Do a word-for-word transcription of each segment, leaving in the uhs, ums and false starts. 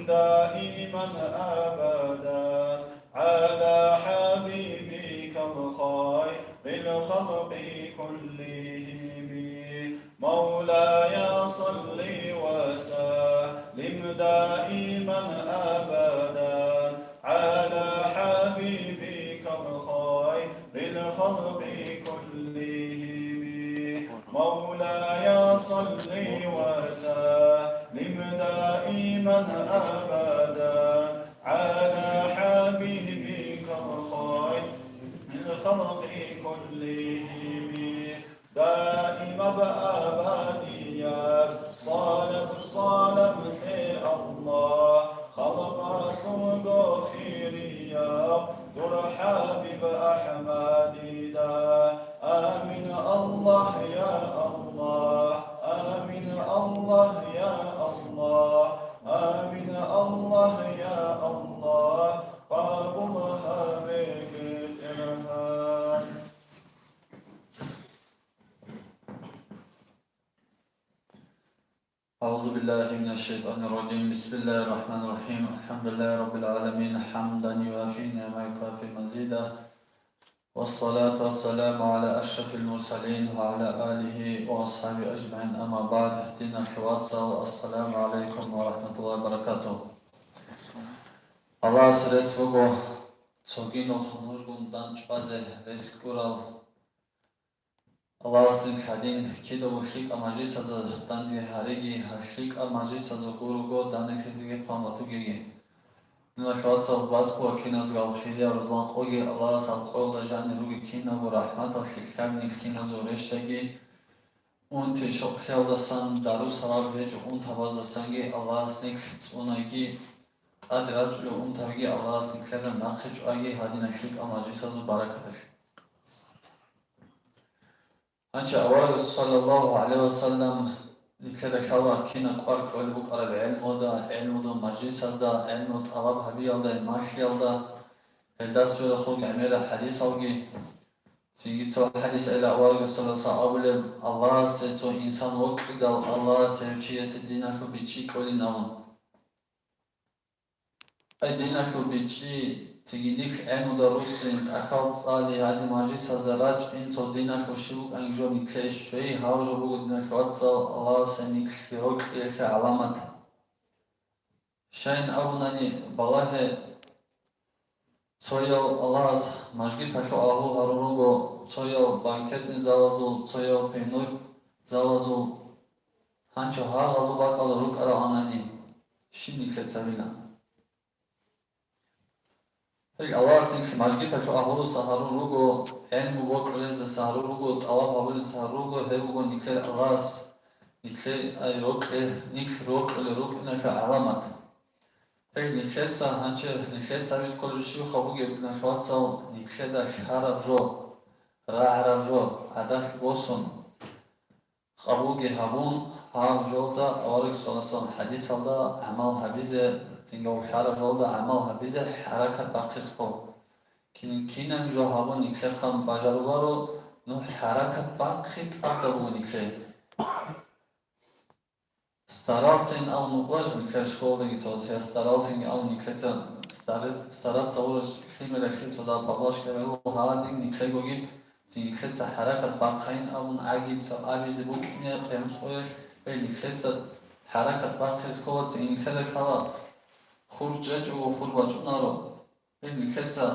دائما أبدا على حبيبك الخير الخلق كلهم. مولاي صل وسلم دائما أبدا على حبيبك الخير الخلق كلهم. مولاي صل وسلم دائما أبدا على حبيبك الخير الخلق كلهم. دائما أبديا صلاة سلام لله خلق خلق خيريا دور حبيب أحمد دا. آمين الله يا الله، آمين الله يا الله، آمين الله يا الله، قبولها بك إرهام. أعوذ بالله من الشيطان الرجيم. بسم الله الرحمن الرحيم. الحمد لله رب العالمين، حمدا يوافي نعمه ويكافئ مزيده. والصلاة والسلام على أشرف المرسلين وعلى آله وأصحابه أجمعين. أما بعد، диналъул вацал, ассаламу гӀалайкум ва рахӀматуллагьи ва баракатугь. Аллагьасе рецц буго, цоги нух нужгун дандчӀвазе рес кьурал. Аллагьас нилъ гьадин кидаго лъикӀаб мажлисазда данде гьариги, гьаб лъикӀаб мажлисазда гуро данделъизеги хъван батугеги. Диналъул вацал, баркула киназго гьаб хирияб рузман къоги Аллагьас гьаб къоялда жанир ругел кинабго рахӀматалъе лъаб нилъ киназул рещтӀаги, унти-щокълъиялдасан дару-сабаб гьечӀо унтабаздасанги Аллагьас нилъ цӀунаги, тӀаде рачӀунел унтабиги Аллагьас нилъеда нахъе чӀваги гьадинаб лъикӀаб мажлисазул баракаталъе. Гьанже аварагас, саллаллагьу гӀалайгьи ва саллам, нилъеда лъала кинаб кӀвар кьолеб букӀараб гӀелмуда, гӀелмудул мажлисазда, гӀелму тӀалаб гьабиялда, малъиялда, гьелдаса сверухъ гӀемерал хӀадисалги. Цинги цо хӀадис эла аварагас, саллаллагьу гӀалайгьи ва саллам, абулеб: «Аллагьасе цо инсан вокьидал, Аллагьас гьев чиясе диналъул бичӀчӀи кьолин», – абун. Ай, диналъул бичӀчӀи, цинги нилъ гӀелмуда руссин, тӀахьал цӀали, гьадин мажлисазда рачӀин, цо диналъул щиб букӀанги жо нилъее щвей, гьав жо буго, диналъул вацал, Аллагьасе нилъ рокьиялъе гӀаламат. Щайин абунани, балагье, цоял Аллагьас мажгиталъул агьлу гьарун руго, цоял банкетный залазул, цоял пивной залазул. Гьанже гьагъазул бакӀалда рукӀараланани, щиб нилъеца гьабила? Гьел Аллагьас нилъ мажгиталъул агьлуялдаса гьарун руго, гӀелму бокьулезаса гьарун руго, тӀалаб гьабулезаса гьарун руго, гьеб буго нилъер Аллагьас нилъее, ай, рокьи-, нилъ рокьулел рукӀиналъул гӀаламат. Гьел нилъеца, гьанже нилъеца гьабизе кколеб жо щибха бугеб, диналъул вацал, нилъеда лъараб жо, рагӀараб жо, гӀадалъ босун, къабулги гьабун, гьаб жолда авараг саллаллагьу гӀалайгьи ва саллам хӀадисалда гӀамал гьабизе, цинги гьаб лъараб жолда гӀамал гьабизе хӀаракат бахъизе ккола. Кин-, кинаб жо гьабун нилъехъан бажаруларо, ну хӀаракат бахъи тӀадаб буго нилъее. Старался ин абун вукӀа жо нилъер школалдаги цо, я старался ин абун нилъеца старе-, стараться ураж лъимералъе цо дагьаб поблажка гьарулел гьадин нилъегоги, цин нилъеца хӀаракат бахъайин абун гӀаги цо абизе букӀине къиямас къоялъ, гьел нилъеца хӀаракат бахъизе ккола, цин нилъеда лъала хур чӀечӀого хур бачӀунаро. Гьел нилъеца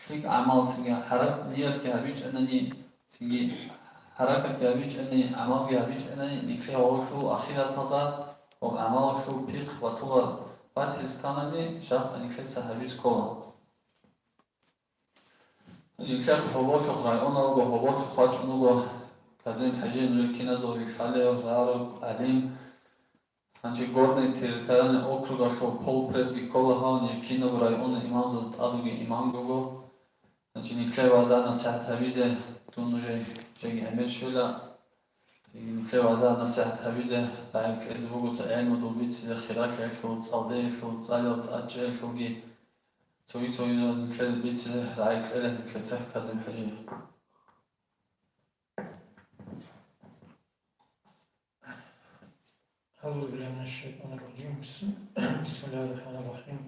лъикӀ гӀамал цинги хӀаракат ниятги гьабичӀанани, цинги хӀаракатги гьабичӀани, гӀамалги гьабичӀанани, нилъее гьоркьул ахираталда ва гӀамалалъул пихъ батулар батиз кканани, жакъа нилъеца гьабиз ккола. Нилъехъ гьоболлъухъ районалго гьоболлъухъ вачӀун вуго Казим ХӀажи, нужер киназул рилълъанин рагӀарав гӀалим. Гьанже Горный территориальный округалъул полпредги ккола гьав, ниж кинабго районал имамзаз тӀад вугев имамги вуго. Гьанже нилъее вагӀза-насихӀат гьабизе дун уже жеги гӀемер щвела. Цинги нилъее вагӀза-насихӀат гьабизе рагӀи кьезе буго цо гӀелмудул бицизе, хиралъиялъул, цӀалдеялъул, цӀалиялда тӀадчӀеялъулги. Цоги-цоги нилъеда бицизе рагӀи кьела нилъеца Казим ХӀажи. أعوذ بالله من الشيطان الرجيم. بسم، بسم الله الرحمن الرحيم.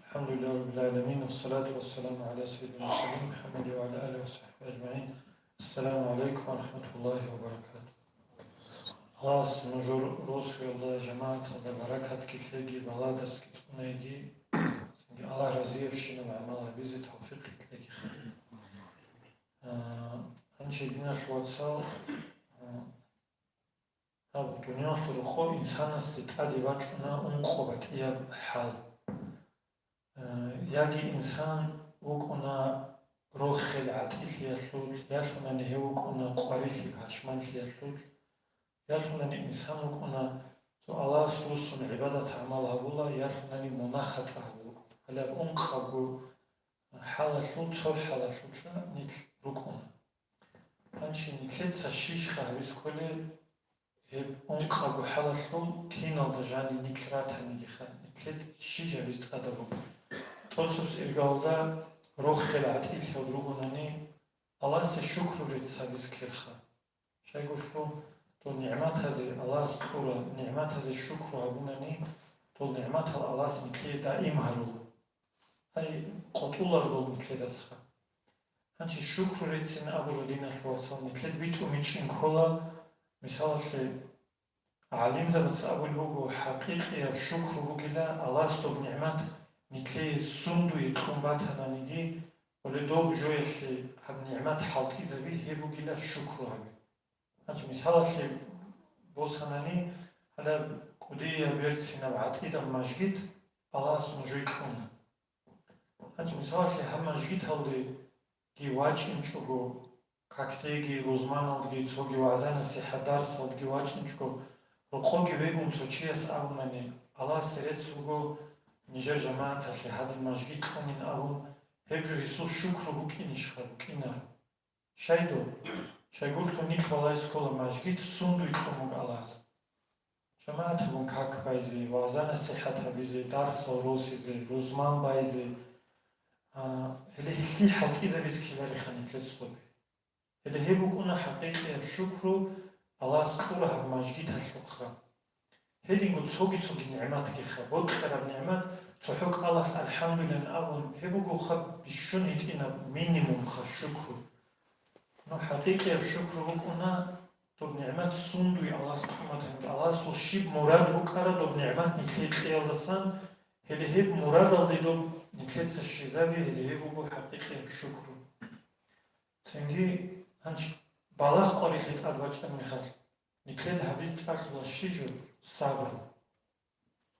الحمد لله رب العالمين، والصلاة والسلام على سيد المرسلين محمد وعلى آله وصحبه أجمعين. السلام عليكم ورحمة الله وبركاته. Аллагьас нужер росуялда, жамагӀаталда баракатги лъеги, балагьдасги цӀунайги, цинги Аллагь разиябщинаб гӀамал гьабизе тавфикъ лъеги. А, гьанже, диналъул вацал, а, гьаб дуниялалъул рокъоб инсанасде тӀаде бачӀуна ункъо батӀияб хӀал. Э, яги инсан вукӀуна рохел гӀатӀилъиялъул, ялъунани гьев вукӀуна къварилъи пашманлъиялъул, ялъунани инсан вукӀуна цо Аллагьас руссун гӀибадат-гӀамал гьабула, ялъунани мунагь-хатӀа гьабулго. Гьалаб ункъабго хӀалалъул цо хӀалалъулъа нилъ рукӀуна. Гьанже нилъеца щийищха гьабиз кколеб? Гьеб ункъабго хӀалалъул киналда жаниб нилъ ратанигиха, нилъер щиб гьабиз тӀадаб буго. ТӀоцебесеб иргаялда рохел гӀатӀилъиялда ругонани, Аллагьасе шукру рецц гьабиз ккелха. Щайгурелъул дол нигӀматазе, Аллагьас кьурал нигӀматазе шукру гьабунани, дол нигӀматал Аллагьас нилъее даим гьарула. Гьай, къотӀуларго нилъедасха. Гьанже шукру реццин абураб, диналъул вацал, нилъер битӀун бичӀчӀин ккола. Мисалалъе, гӀалимзабаца абулеб буго, хӀакъикъияб шукру бугила Аллагьас доб нигӀмат нилъее сундуе кьун батананиги, гьеле доб жоялъе гьаб нигӀмат хӀалтӀизаби, гьеб бугила шукру гьаби. Гьанже мисалалъе босанани, гьалаб кӀудияб берцинаб гӀатӀидаб мажгит Аллагьас нужее кьуна. Гьанже мисалалъе гьаб мажгиталдеги вачӀинчӀого, какдеги, рузманалдеги, цоги вагӀза-насихӀат дарсалдеги вачӀинчӀого, рокъоги вегун цо чияс абунани, Аллагьасе рецц буго, нижер жамагӀаталъе гьадин мажгит кьунин абун, гьеб жо гьесул шукру букӀинищха? БукӀина. Щайдул? Щайгурелъул нилъ балагьизе ккола мажгит сундуе кьун буго Аллагьас. ЖамагӀат гьабун как байзе, вагӀза-насихӀат гьабизе, дарсал росизе, рузман байзе, а, гьеле гьелъие хӀалтӀизабизе ккелариха нилъер цӀоби. Гьеле гьеб букӀуна хӀакъикъияб шукру Аллагьас кьураб гьаб мажгиталъухъа. Гьединго цоги-цоги нигӀматгиха, бокьараб нигӀмат, цохӀо кӀалалъ «АлхӀамдулиллагь» абун, гьеб бугоха бищун гьитӀинаб минимумха шукру. Ну, хӀакъикъияб шукру букӀуна доб нигӀмат сундуе Аллагьас кьун батаниги, Аллагьасул щиб мурад букӀараб доб нигӀмат нилъее кьеялдасан, гьеле гьеб мурадалде доб нилъеца щвезаби, гьеле гьеб буго хӀакъикъияб шукру. Цинги гьанже балагь къварилъи тӀад бачӀараб мехалъ, нилъеда гьабиз тӀалъула щиб жо? Сабру.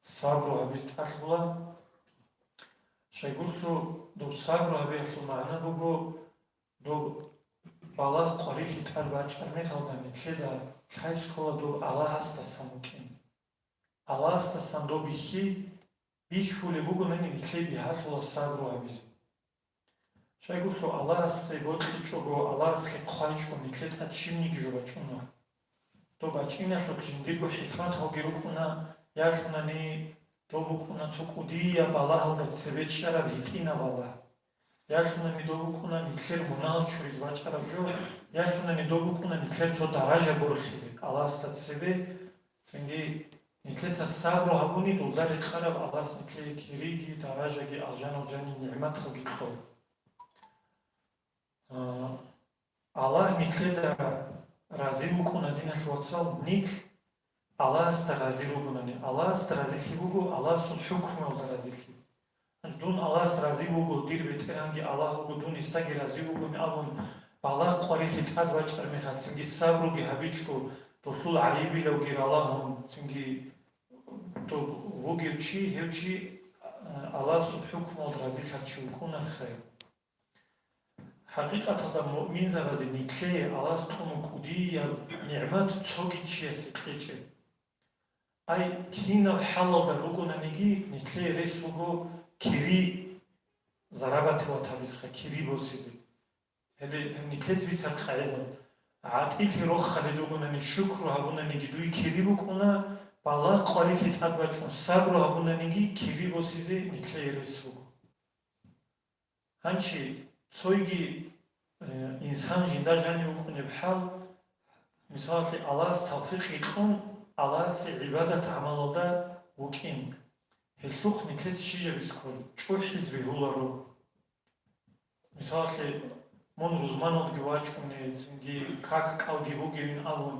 Сабру гьабиз тӀалъула. Щайгурелъул доб сабру гьабиялъул магӀна буго, доб балагь къварилъи тӀад бачӀараб мехалда нилъеда лъай ккола доб Аллагьасдасан букӀин. Аллагьасдасан доб бихьи, бихьулеб бугонани нилъее бигьалъула сабру гьабизе. Щайгурелъул Аллагьасе бокьичӀого, Аллагьасги хъвайчӀого нилъер тӀад щибниги жо бачӀуна. Доб бачӀиналъухъ жиндирго хӀикматалги рукӀуна, ялъунани доб букӀуна цо кӀудияб балагьалда цебе чӀараб гьитӀинаб балагь. Ялъунани доб букӀуна нилъер мунагьал чуризе бачӀараб жо, ялъунани доб букӀуна нилъер цо даража борхизе Аллагьасда цебе, цинги нилъеца сабру гьабуни, дулда рекъараб Аллагьас нилъее кириги, даражаги, алжанал жаниб нигӀматалги кьо. А, Аллагь нилъеда разил вукӀуна, диналъул вацал, нилъ Аллагьасда разил ругонани. Аллагьасда разилъи буго Аллагьасул хӀукмуялда разилъи. Гьанже дун Аллагьас разил вуго, дир БетӀергьанги Аллагь вуго, дун гьесдаги разил вугони абун, балагь къварилъи тӀад бачӀараб мехалъ, цинги сабруги гьабичӀого, долъул гӀайибилавги ралагьун, цинги доб вугев чи, гьев чи, а, Аллагьасул хӀукмуялда разилъарав чи вукӀунарха гьев. ХӀакъикъаталда муъминзабазе нилъее Аллагьас кьун кӀудияб нигӀмат цоги чиясе кьечӀеб. Ай, кинаб хӀалалда ругонаниги, нилъее рес буго кири зарабатывать гьабизеха, кири босизе. Гьеле гьеб нилъеца бицараб къагӀида. ГӀатӀилъи рохалел ругонани, шукру гьабунаниги дуе кири букӀуна, балагь къварилъи тӀад бачӀун сабру гьабунаниги кири босизе нилъее рес буго. Гьанже цойги, э, инсан жинда жанив вукӀунеб хӀал, мисалалъе, Аллагьас тавфикъ кьун, Аллагьасе гӀибадат-гӀамалалда вукӀин. Гьелъухъ нилъеца щиб жабизе ккола? ЧӀухӀизе бегьуларо. Мисалалъе, мун рузманалдаги вачӀунев, цинги как-кӀалги бугевин абун,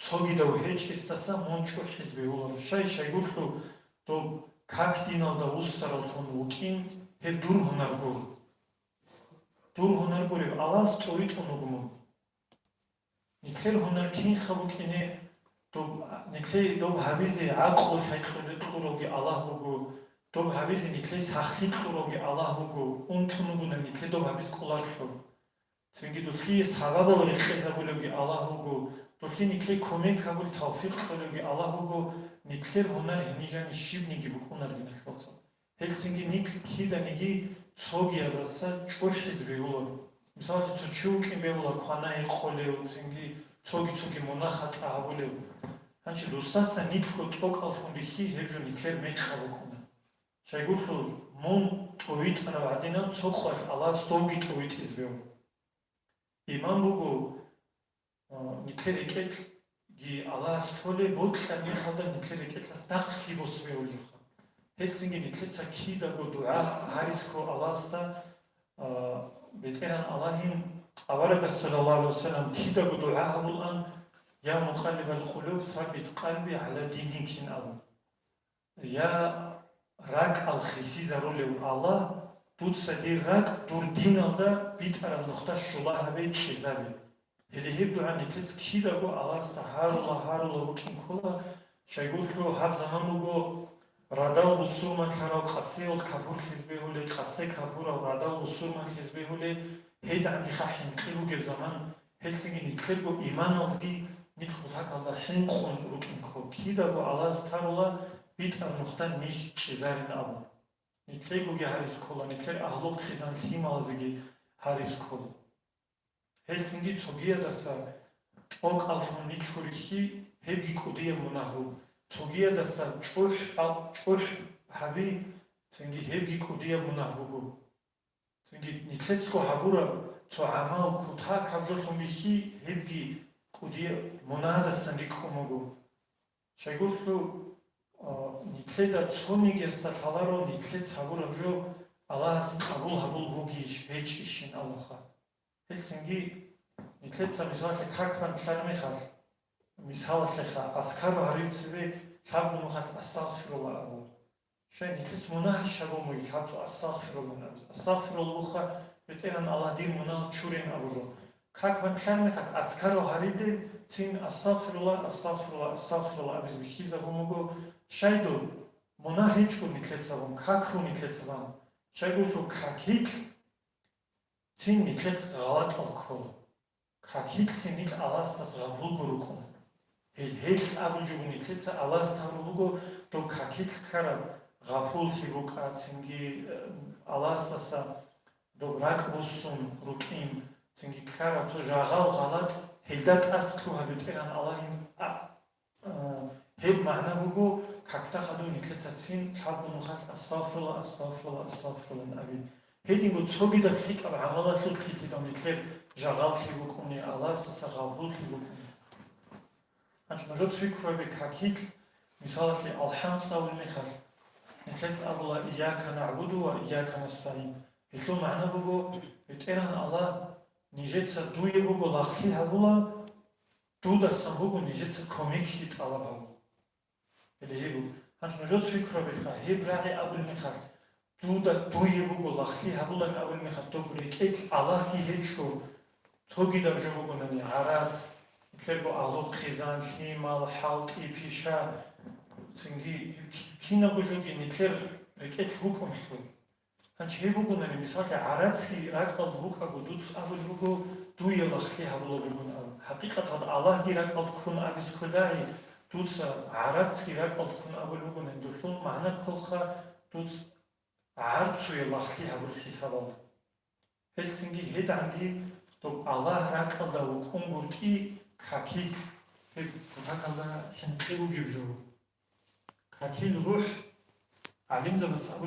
цогидав гьечӀесдаса мун чӀухӀизе бегьуларо. Щай-щайгурлъу доб как диналда вуссараллъун вукӀин, гьеб дур гьунар гуро. Дур гьунар гуреб, Аллагьас тӀовитӀун вуго мун. Нилъер гьунар кинха букӀине, доб, нилъее доб гьабизе гӀакълу лъай кьури-, кьуравги Аллагь вуго, доб гьабизе нилъее сахлъи кьуравги Аллагь вуго, унтун вугони нилъее доб гьабиз кӀоларлъун. Цинги долъие сабабал рекъезабулевги Аллагь вуго, долъие нилъее кумек гьабулеб тавфикъ кьолевги Аллагь вуго, нилъер гьунар гьениб жани щибниги букӀунарги нилъеца. Гьелцинги нилъ киданиги цогиялдаса чӀухӀизе бегьуларо. Мисалалъе, цо чи вукӀин бегьула квана-гьекъолев, цинги цоги-цоги мунагь-хатӀа гьабулев. Гьанже досдаса нилъго тӀокӀаллъун бихьи, гьеб жо нилъер мекъаб букӀуна. Щайгурлъул, мун тӀовитӀарав гӀадинан цо къоялъ Аллагьас довги тӀовитӀизе бегьула. Иман буго, а, нилъер рекӀелъги Аллагьас лъолеб, бокьараб мехалда нилъер рекӀелъас нахъги босизе бегьулароха. Гьелцинги нилъеца кидаго дугӀа гьаризе ккола Аллагьасда, а, БетӀергьан Аллагьин аварагас, саллаллагьу гӀалайгьи вассалам, кидаго дугӀа гьабулаан: «Я мукъаллибал къулуб, саббит къалби гӀала диникин», – абун. Я ракӀал хисизарулев Аллагь, дуца дир ракӀ дур диналда битӀараб нухда щула гьабе, чӀезабе. Гьеле гьеб дугӀа нилъец кидаго Аллагьасда гьарула, гьарула букӀин ккола, щайгурлъу гьаб заман буго радал бусурманлъарав къасеялда капурлъизе бегьулей, къасе капурав радал бусурманлъизе бегьулей, гьедигӀандиха хӀинкъи бугеб заман. Гьелцинги нилъерго иманалдаги нилъ кутакалда хӀинкъун рукӀин ккола, кидаго Аллагьас тарула битӀараб нухда ниж чӀезарин абун. Нилъегоги гьаризе ккола, нилъер агьлу-хъизан-лъималазеги гьаризе ккола. Гьелцинги цогиядаса тӀокӀаллъун нилъ гурелъи, гьебги кӀудияб мунагь буго, цогиядаса чӀухӀ-, чӀухӀ гьаби, цинги гьебги кӀудияб мунагь буго. Цинги нилъецго гьабураб цо гӀамал кутакаб жолъун бихьи, гьебги кӀудияб мунагьдасан рикӀкӀун буго. Щайгурлъу, а, нилъеда цонигиясда лъаларо нилъец гьабураб жо Аллагьас къабул гьабул бугищ, гьечӀищин абунха. Гьелцинги нилъеца, мисалалъе, как банлъараб мехалъ, мисалалъеха, аскару гьарил цебе лъабго нухалъ «Астагъфирулла» абула. Щай, нилъец мунагь гьабун бугеб лъабцӀул «Астагъфирулла» абизе? «Астагъфирулла» бугоха, БетӀергьан Аллагь, дир мунагь чурин абу жо. Как банлъараб мехалъ аскару гьарилел цин «Астагъфирулла, астагъфирулла, астагъфирулла» абизе бихьизабун буго. Щай дун? Мунагь гьечӀо нилъецабун, как гьечӀо нилъецабан. Щайгурлъу какил цин нилъехъ гъалатӀал ккола. Какилъ нилъ Аллагьасдаса гъапулго рукӀуна. Гьел, гьелъ абулеб жо буго, нилъеца Аллагьас тавру буго, доб какилъ ккараб гъапуллъи букӀа, цинги, э, Аллагьасдаса доб ракӀ буссун рукӀин, цинги ккараб цо жагъал гъалатӀ, гьелда тӀаса лъугьа БетӀергьан Аллагьин, а, А, гьеб магӀна буго, какда хадуб нилъеца цин лъабго нухалъ «Астагъфирулла, астагъфирулла, астагъфирулла» абин. Гьединго цогидаб лъикӀаб гӀамалалъулъ лъидал нилъер жагъаллъи букӀуни, Аллагьасдаса гъапуллъи букӀуни. Гьанже нужеца пикру гьабе, какилъ, мисалалъе, алхӀам цӀалулеб мехалъ, нилъеца абула: «Ийяка нагӀбуду ва ийяка настагӀин». Гьелъул магӀна буго, БетӀергьан Аллагь, нижеца дуе буго лагълъи гьабула, дудасан буго нижеца кумекги тӀалаб гьабун. Гьеле гьеб буго. Гьанже нужеца пикру гьабеха, гьеб рагӀи абулеб мехалъ, дуда, дуе буго лагълъи гьабулеб абулеб мехалъ, доб рекӀелъ Аллагьги гьечӀо, цогидаб жо бугони, гӀарац, нилъерго агьлу-хъизан, лъимал, хӀалтӀи, пиша, цинги ки-, кинабго жоги нилъер рекӀелъ букӀунлъул. Гьанже гьеб бугони, мисалалъе, гӀарацги ракӀалда букӀаго, дуца абулеб буго, дуе лагълъи гьабулеб бугин абун. ХӀакъикъаталда Аллагьги ракӀалда ккун абизе кколаани, дуца гӀарацги ракӀалда ккун абулеб бугони, долъул магӀна кколха, дуца гӀарцуе лагълъи гьабулеб хӀисабалда. Гьелцинги гьедигӀанги доб Аллагь ракӀалда вукӀунгутӀи какил, гьеб кутакалда хӀинкъи бугеб жо. Какил рухӀ, гӀалимзабаз абулеб